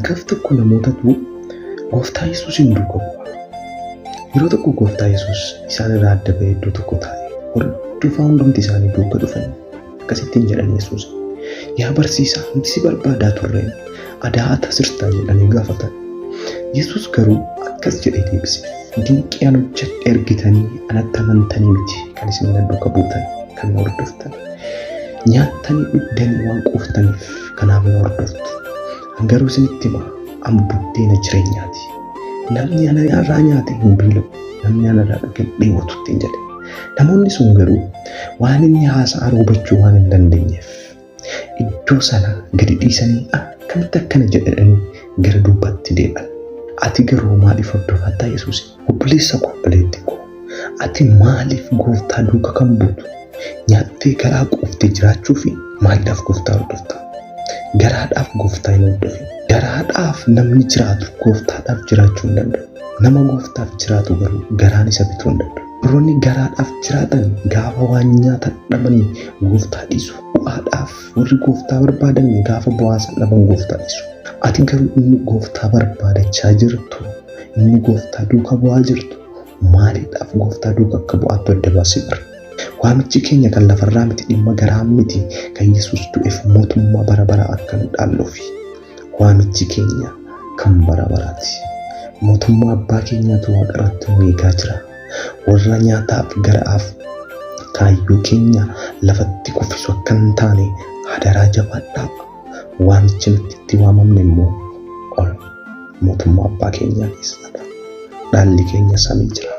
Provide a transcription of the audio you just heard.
Gaaf tokko namootatu gooftaa Yesuusin duuka bu'a. Yeroo tokko gooftaa Yesuus isaan irraa adda ba'ee iddoo tokko taa'e. Hordofaa hundumti isaanii duuka dhufan. Akkasittiin jedhan Yesuus. Yaa barsiisaa, nuti si barbaadaa turreen adaata sirtaa jedhanii gaafatan. Yesuus garuu akkas jedhee deebise. Dinqii an hojjedhe argitanii anatti amantanii miti kan isin na duuka buutan kan na hordoftan. Nyaattanii dhugdanii waan quuftaniif kanaaf na hordoftu. An garuu isinitti hima, an buddeena jireenyaati. Namni ana irraa nyaate hin beela'u, namni ana irraa dhuge hin dheebotu ittiin jedhe. Namoonni sun garuu waan inni haasa'aa hubachuu waan hin dandeenyeef iddoo sana gadi dhiisanii akkamitti akkana jedhanii gara duubaatti deebi'an. Ati garuu maaliif hordofattaa Yesuus? Obboleessa koo, obboleettii koo, ati maaliif gooftaa duuka kan buutu? Nyaattee garaa quuftee jiraachuu fi maaliidhaaf gooftaa hordofta? Garaadhaaf gooftaa hin hordofin. Garaadhaaf namni jiraatu gooftaadhaaf jiraachuu hin danda'u. Nama gooftaaf jiraatu garuu garaan isa bituu hin danda'u. Warroonni garaadhaaf jiraatan gaafa waan nyaatan dhaban gooftaa dhiisu. Bu'aadhaaf warri gooftaa barbaadan gaafa bu'aa dhaban gooftaa dhiisu. Ati garuu inni gooftaa barbaadachaa jirtu, inni gooftaa duuka bu'aa jirtu, maaliidhaaf gooftaa duuka akka bu'aattu adda baasii bari. Waamichi keenya kan lafarraa miti, dhimma garaa miti, kan Yesuus du'eef mootummaa bara baraa akka nu dhaalluufi. Waamichi keenya kan bara baraati. Mootummaa abbaa keenyaatu waaqarratti nu eegaa jira. Warra nyaataaf garaaf kaayyoo keenya lafatti kuffisu akka hin taane hadaraa jabaadhaa. Waamichi nuti itti waamamne immoo ol mootummaa abbaa keenyaa keessadha. Dhaalli keenya samii jira.